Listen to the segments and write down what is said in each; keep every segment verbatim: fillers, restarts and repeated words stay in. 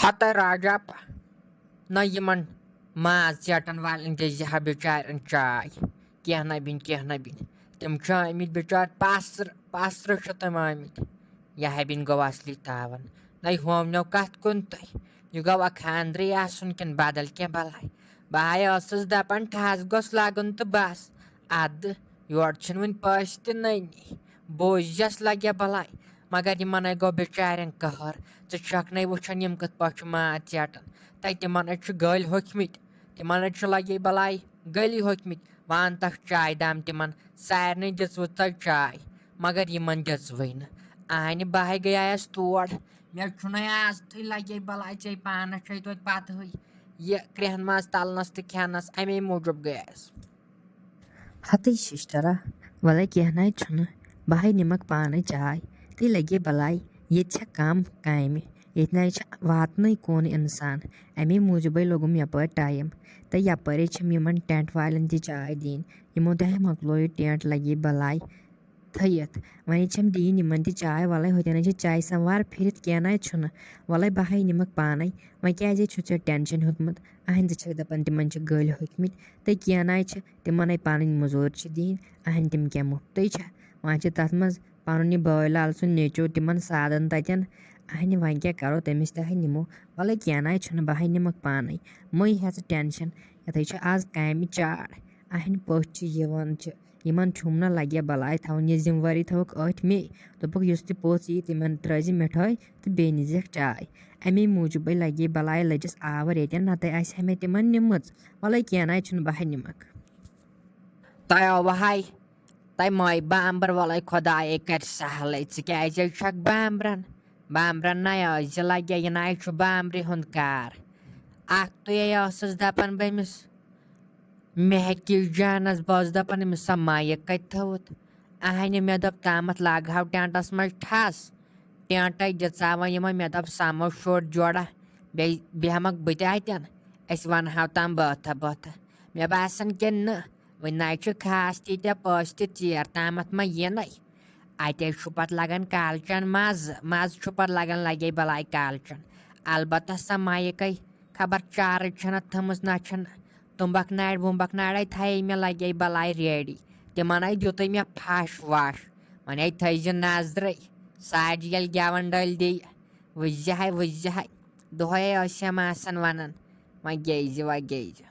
ہتہٕ راجا پ-، نہ یِمن ماز ژیٹن والٮ۪ن دِژ ہا بِچارٮ۪ن چاے۔ کینٛہہ نہ بِنۍ، کینٛہہ نہ بِنۍ۔ تِم چھِ آمٕتۍ بِچارٕ پاسرٕ، پاسرٕ چھِ تِم آمٕتۍ۔ یہِ ہا بِنۍ گوٚو اصلی تاوان۔ نہ ہوونیو کتھ کُن تۄہہِ۔ یہِ گوٚو اکھ خاندرٕے آسُن کِنہٕ بدل کینٛہہ بلاے؟ بہٕ ہاے ٲسٕس دپان ٹھس گوٚژھ لگُن تہٕ بس۔ ادٕ یورٕ چھِنہٕ وُنہِ پٔژھۍ تہِ نٔنی۔ بوٗزِس لگہِ بلاے۔ مگر یِمن ہے گوٚو بِچارٮ۪ن قہر۔ ژٕ چھکھ نے وٕچھان یِم کِتھ پٲٹھۍ چھِ ماز ژیٹان۔ تہٕ تِمن ہے چھِ گٔلۍ ہوٚکھمٕتۍ۔ تِمن ہے چھِ لگے بلاے گٔلی ہوٚکھمٕتۍ۔ وۄنۍ تکھ چایہِ دام تِمن۔ سارنٕے دِژوٕ تۄہہِ چاے، مگر یِمن دِژوٕے نہٕ۔ اہنہِ بہٕ ہے گٔیایس تور۔ مےٚ چھُنَے آز تھٕے لگے بلاے ژےٚ پانس چھے توتہِ پتہٕے۔ یہِ کرٛیٚہن ماز تلنس تہٕ کھٮ۪نس، امے موٗجوٗب گٔیس۔ ہتٕے سِسٹرا، وَلَے کینٛہہ نَے چھُنہٕ، بہٕ ہے نِمَکھ پانَے چاے، تُہۍ لَگے بَلاے، ییٚتہِ چھےٚ کَم کامہِ، ییٚتہِ نَے چھِ واتنٕے کُن اِنسان، اَمے موٗجوٗبَے لوٚگُم یَپٲرۍ ٹایم۔ تہٕ یَپٲرے چھِم یِمَن ٹٮ۪نٛٹ والٮ۪ن تہِ چاے دِنۍ، یِمو تہِ ہے مۄکلوو یہِ ٹٮ۪نٛٹ، لَگے بَلاے تھٲیِتھ، وۄنۍ چھِم دِنۍ یِمَن تہِ چاے، وَلَے ہوٚتٮ۪ن چھِ چاے سَموار پھِرِتھ، کینٛہہ نَے چھُنہٕ، وَلَے بہٕ ہے نِمَکھ پانَے، وۄنۍ کیٛازِ چھُ ژےٚ ٹٮ۪نشَن ہیوٚتمُت؟ اَہَنٛدِ چھَکھ دَپان تِمَن چھِ گٔلۍ ہوٚکھمٕتۍ، تہٕ کینٛہہ نَے چھِ، تِمَن ہے پَنٕنۍ مٔزوٗرۍ چھِ دِنۍ، اَہَنٛدِ تِم کیٛاہ مُفتٕے چھا؟ وۄنۍ چھِ تَتھ منٛز پَنُن یہِ بٲے لال سُنٛد نیٚچوٗ تِمَن سادَن تَتٮ۪ن، اَہَنٛدِ وۄنۍ کیٛاہ کَرو، تٔمِس تہِ ہے نِمو۔ وَلَے کینٛہہ نَے چھُنہٕ، بہٕ ہے نِمَکھ پانَے، مٕے ہےٚ ژٕ ٹٮ۪نشَن، یَتھ ہے چھِ آز کامہِ چاڑ، اَہَنٛدِ پٔژھۍ چھِ یِوان چھِ، یِمَن چھُم نہ لَگہِ بَلاے تھاوُن، یہِ ذِمہٕ وٲری تھٲوٕکھ أتھۍ مے، دوٚپُکھ یُس تہِ پوٚژھ یی تِمَن ترٛٲوزِ مِٹھٲے تہٕ بیٚیہِ نِزٮ۪کھ چاے۔ اَمے موٗجوٗبٕے لَگے بَلاے لٔجِس آوُر ییٚتٮ۪ن، نَتہٕ آسہِ ہا مےٚ تِمَن نِمٕژ۔ وَلَے کینٛہہ نَے چھُنہٕ، بہٕ ہے نِمَکھ۔ تۄہہِ آوٕ ہاے، تۄہہِ ماے بامبر، وَلَے خۄدایے کَرِ سہلٕے، ژٕ کیٛازِ چھَکھ بامبرَن؟ بامبرَن نَے ٲسۍ زِ لَگے، یہِ نَے چھُ بامبرِ ہُنٛد کار۔ اَکھ تُے ٲسٕس دَپان بہٕ أمِس مہکی جانَس، بہٕ ٲسٕس دَپان أمِس سۄ مایِک کَتہِ تھٲوٕتھ؟ اَہَنہِ مےٚ دوٚپ تامَتھ لاگہٕ ہاو ٹٮ۪نٛٹَس منٛز ٹھَس۔ ٹٮ۪نٛٹَے دِژاوَن یِمَن، مےٚ دوٚپ سَمو شُر جوڑا، بیٚیہِ بیٚہمَکھ بہٕ تہِ اَتٮ۪ن، أسۍ وَنہٕ ہاو تام بٲتھا بٲتھا۔ مےٚ باسان کہِ نہٕ، وۄنۍ نَے چھِ خاص تیٖتیٛاہ پٔژھۍ تہِ ژیر تامَتھ ما یِنَے۔ اَتے چھُ پَتہٕ لَگان کالچَن مَزٕ، مَزٕ چھُ پَتہٕ لَگان لَگے بَلاے کالچَن۔ البتہ سۄ مایِکَے خبر چارٕج چھَنہ تھٲمٕژ نہ چھَنہ۔ تُمبَکھ نارِ وُمبَکھ نارَے تھایے مےٚ لَگے بَلاے ریڈی۔ تِمَن ہے دیُتُے مےٚ پھَش وَش۔ وۄنۍ ہے تھٲیزِ نظرٕے۔ ساجہِ ییٚلہِ گٮ۪وَن ڈٔلۍ دِیہِ، وٕچھزِ ہاے، وٕچھزِ ہاے۔ دۄہَے ٲسۍ یِم آسان وَنان، وۄنۍ گیٚیزِ، وۄنۍ گیٚیزِ۔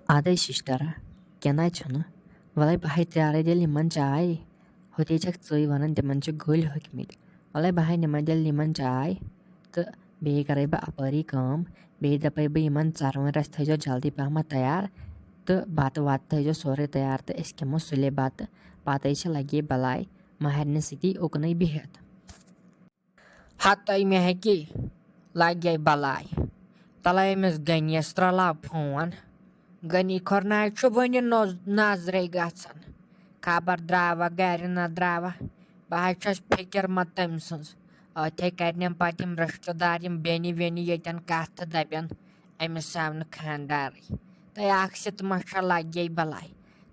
اَدَے سِسٹَرا، کینٛہہ نَے چھُنہٕ۔ وَلَے بہٕ ہے ترٛارَے تیٚلہِ یِمَن چاے۔ ہوٚتے چھَکھ ژٕے وَنان تِمَن چھِ گُلۍ ہوٚکھمٕتۍ۔ وَلَے بہٕ ہے نِمَن تیٚلہِ یِمَن چاے تہٕ بیٚیہِ کَرَے بہٕ اَپٲری کٲم۔ بیٚیہِ دَپَے بہٕ یِمَن ژَروَن رَژھِ تھٲیزیو جلدی پَہمَتھ تیار تہٕ بَتہٕ وَتہٕ تھٲیزیو سورُے تیار تہٕ أسۍ کھٮ۪مو سُلے بَتہٕ۔ پَتہٕ چھِ لَگے بَلاے مَہرنہِ سۭتی اُکنٕے بِہِتھ۔ ہتَے مےٚ ہیٚکی لگے بلاے۔ تلے أمِس غنیَس ترٛلاو فون۔ غنی کھۄرناے چھُ وُنہِ نوز-، نظرے گژھان۔ خبر درٛاوا گرِ نہ درٛاوا۔ بہٕ حظ چھَس فِکر مت تٔمۍ سٕنٛز۔ أتھے کرنٮ۪م پتہٕ یِم رشتہٕ دار، یِم بیٚنہِ ویٚنہِ ییٚتٮ۪ن کتھ تہٕ دپن، أمِس آو نہٕ خانٛدارٕے۔ تہٕ اکھ سِتمہ چھےٚ لگے بلاے۔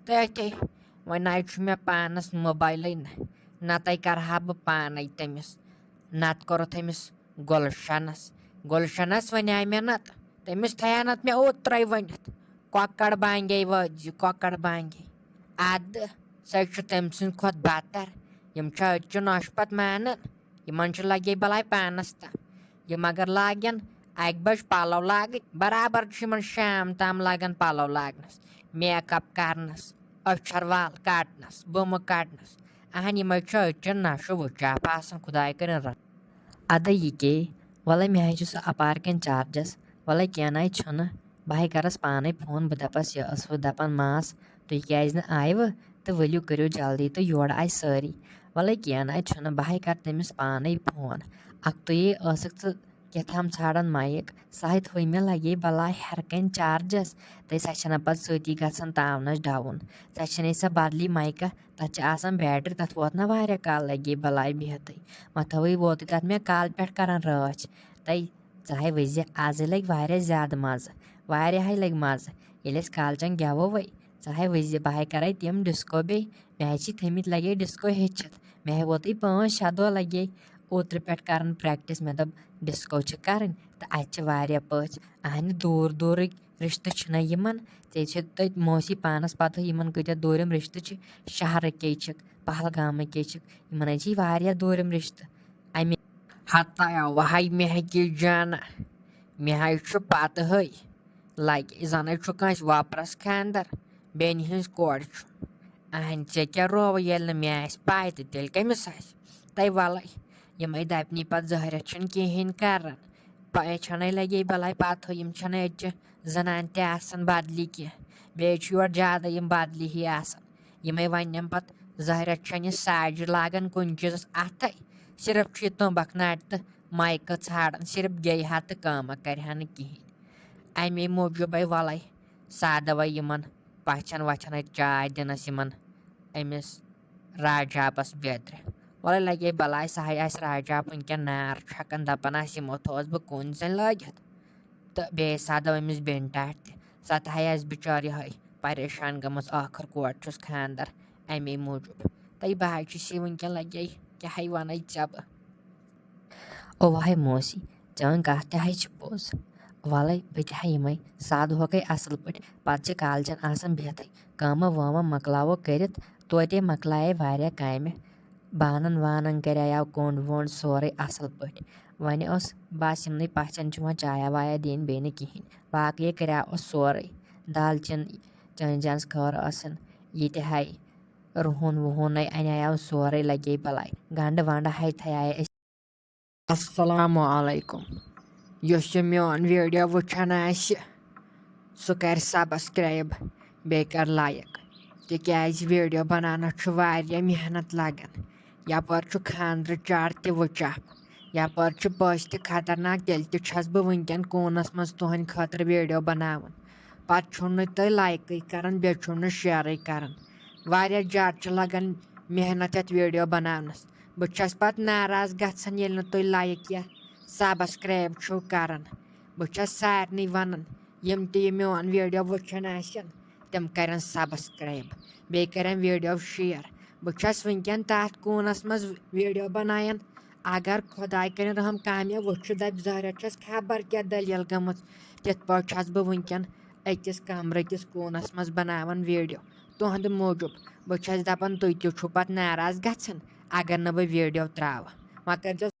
تہٕ أتھے وۄنۍ نَے چھُ مےٚ پانس موبایلٕے نہ، نتہٕ کرٕ ہا بہٕ پانے تٔمِس۔ نتہٕ کوٚرُتھ أمِس گُلشنس۔ گُلشنس وَنیٛاے مےٚ نَتہٕ، تٔمِس تھایاو نَتہٕ مےٚ اوترَے ؤنِتھ، کۄکَر بانگے وٲتۍ زِ، کۄکَر بانگے۔ اَدٕ سۄ چھُ تٔمۍ سٕنٛدِ کھۄتہٕ بدتر۔ یِم چھِ أزچہِ نۄشہِ پَتہٕ مانان، یِمن چھُ لگے بلاے پانَس تام۔ یِم اگر لاگن اَکہِ بجہِ پَلو لاگٕنۍ، برابر چھُ یِمن شام تام لگان پَلو لاگنَس، میک اپ کرنَس، أچھر وال کَڑنَس، بُمہٕ کَڑنَس۔ اہن، یِمے چھِ أزچہِ نشہٕ وُچاپ آسان، خداے کٔرِن رحم۔ اَدٕ یہِ کے، وَلَے مےٚ ہے چھُ سُہ اَپارِ کِنۍ چارجَس، وَلَے کینٛہہ نَے چھُنہٕ، بہٕ ہے کَرَس پانَے فون، بہٕ دَپَس یہِ ٲسوٕ دَپان ماس، تُہۍ کیٛازِ نہٕ آیوٕ؟ تہٕ ؤلِو کٔرِو جلدی تہٕ یورٕ آے سٲری۔ وَلَے کینٛہہ نَے چھُنہٕ، بہٕ ہے کَرٕ تٔمِس پانَے فون۔ اَکھتُے ٲسٕکھ ژٕ کیٛاہ تام ژھانٛڈان مایِک، سۄ ہے تھٲے مےٚ لَگے بَلاے ہٮ۪رٕ کَنۍ چارجَس، تہٕ سۄ چھَنہٕ پَتہٕ سۭتی گژھان تاونَس ڈاوُن۔ سۄ چھَنہٕ سۄ بدلی مایِکہ، تَتھ چھِ آسان بیٹری، تَتھ ووت نہ واریاہ کال لَگے بَلاے بِہِتھٕے۔ وۄنۍ تھٲوٕے ووتُے تَتھ مےٚ کالہٕ پٮ۪ٹھ کَران رٲچھ۔ تَے ژٕ ہے وٕچھزِ، آزٕے لَگہِ واریاہ زیادٕ مَزٕ، واریاہَے لَگہِ مَزٕ۔ ییٚلہِ أسۍ کالچَن گٮ۪ووے، ژٕ ہاے وٕچھ زِ بہٕ ہاے کَرَے تِم ڈِسکو بیٚیہِ۔ مےٚ ہاے چھِ تھٲمٕتۍ لَگے ڈِسکو ہیٚچھِتھ۔ مےٚ ہاے ووتُے پانٛژھ شےٚ دۄہ لَگے اوترٕ پٮ۪ٹھ کَران پرٛٮ۪کٹِس۔ مےٚ دوٚپ ڈِسکو چھِ کَرٕنۍ تہٕ اَتہِ چھِ واریاہ پٔژھۍ۔ اَہنہِ دوٗر دوٗرٕکۍ رِشتہٕ چھِنہ یِمَن۔ ژےٚ چھِ تٔتۍ موسی پانَس پَتہٕ یِمَن کۭتیٛاہ دوٗرِم رِشتہٕ چھِ، شہرٕکۍ چھِ، پہلگامٕکۍ چھِ، یِمَن حظ چھِ واریاہ دوٗرِم رِشتہٕ۔ اَمہِ ہتا وہے مہکہِ جانہ، مےٚ حظ چھُ پَتہٕ ہٕے لَگہِ زَنَے چھُ کٲنٛسہِ وۄپرَس خانٛدَر، بیٚنہِ ہٕنٛز کورِ چھُ۔ اَہَن، ژےٚ کیٛاہ روو ییٚلہِ نہٕ مےٚ آسہِ پَے تہٕ تیٚلہِ کٔمِس آسہِ؟ تَے وَلَے، یِمَے دَپنی پَتہٕ ظٲہرَت چھُنہٕ کِہیٖنۍ کَران۔ پَے چھَنَے لَگے بَلاے پَتہٕ، یِم چھَنہٕ أزچہِ زَنان تہِ آسان بَدلی کینٛہہ۔ بیٚیہِ چھُ یورٕ زیادٕ یِم بَدلی ہی آسان۔ یِمَے وَنٮ۪م پَتہٕ ظٲہرَت چھَنہٕ یہِ ساجہِ لاگان کُنہِ چیٖزَس اَتھَے، صرف چھُ یہِ تُمبَکھ ناٹہِ تہٕ مایکہٕ ژھانٛڈان، صرف گیٚیہِ ہا تہٕ کٲمہ کَرِ ہا نہٕ کِہیٖنۍ۔ اَمے موٗجوٗبَے وَلَے سادَوَے یِمَن پَژھٮ۪ن وَژھٮ۪ن اَتہِ چاے دِنَس یِمَن أمِس راجاپَس بیترِ۔ وَلَے لَگے بَلاے، سُہ ہَے آسہِ راجاپ وٕنکٮ۪ن نار چھَکان، دَپان آسہِ یِمو تھوٚوُس بہٕ کُن زَنہِ لٲگِتھ۔ تہٕ بیٚیہِ سادَو أمِس بیٚنہِ ٹاٹھۍ تہِ۔ سۄ تہِ ہَے آسہِ بِچٲر یِہوٚے پریشان گٔمٕژ، ٲخٕر کوٹ چھُس خانٛدَر اَمے موٗجوٗب۔ تہٕ بہٕ ہَے چھُس یہِ وٕنکٮ۪ن لَگے، کیٛاہ ہَے وَنَے ژےٚ بہٕ؟ او وہے موسی، چٲنۍ کَتھ تہِ ہَے چھِ پوٚز۔ وَلَے بہٕ تہِ ہَے یِمَے سادٕ ہوکَے اَصٕل پٲٹھۍ۔ پَتہٕ چھِ کالچَن آسان بِہتھٕے، کٲمہ وٲمہ مۄکلاوو کٔرِتھ، توتہِ مۄکلایے واریاہ کامہِ۔ بانَن وانَن کَریو کوٚنٛڈ ووٚنٛڈ سورُے اَصٕل پٲٹھۍ۔ وۄنۍ اوس بَس یِمنٕے پَژھٮ۪ن چھُ وۄنۍ چایا وایا دِنۍ، بیٚیہِ نہٕ کِہیٖنۍ۔ باقٕے کَریوس سورُے۔ دالچیٖن، چٲنۍ جانَس خٲر ٲسٕن۔ یہِ تہِ ہَے رُہُن وُہُن نَے اَنیو سورُے، لَگے بَلاے۔ گَنٛڈٕ وَنٛڈٕ ہَے تھایے أسۍ۔ السلام علیکم۔ یُس یہِ میون ویٖڈیو وٕچھان آسہِ، سُہ کَرِ subscribe، بیٚیہِ کَرِ like، تِکیٛازِ ویٖڈیو بَناونَس چھُ واریاہ محنت لَگان۔ یَپٲرۍ چھُ خانٛدرٕ چاڑ تہِ وٕچھان، یَپٲرۍ چھُ پٔژھۍ تہِ خطرناک، تیٚلہِ تہِ چھَس بہٕ وٕنکٮ۪ن کوٗنَس منٛز تُہٕنٛدِ خٲطرٕ ویٖڈیو بَناوان۔ پَتہٕ چھُو نہٕ تُہۍ لایکٕے کَران، بیٚیہِ چھُو نہٕ شیرٕے کَران۔ واریاہ زیادٕ چھِ لَگان محنت یَتھ ویٖڈیو بَناونَس۔ بہٕ چھَس پَتہٕ ناراض گژھان، ییٚلہِ نہٕ تُہۍ like یا subscribe چھِو کَران۔ بہٕ چھَس سارنٕے وَنان، یِم تہِ یہِ میون ویٖڈیو وٕچھان آسن، تِم کَرن subscribe، بیٚیہِ کَرن ویٖڈیو share۔ بہٕ چھَس وٕنکٮ۪ن تَتھ کوٗنَس منٛز ویٖڈیو بَناوان۔ اگر خۄداے کَرِن رحم، کانٛہہ مےٚ وٕچھِ، دَپہِ، "ظٲہرہ چھَس خبر کیٛاہ دٔلیٖل گٔمٕژ"، تِتھ پٲٹھۍ چھَس بہٕ وٕنکٮ۪ن أکِس کَمرٕ کِس کوٗنَس منٛز بَناوان ویٖڈیو تُہٕنٛدِ موٗجوٗب۔ بہٕ چھَس دَپان، تُہۍ تہِ چھِو پَتہٕ ناراض گژھان، اگر نہٕ بہٕ ویٖڈیو ترٛاوٕ۔ وۄنۍ کٔرۍزیو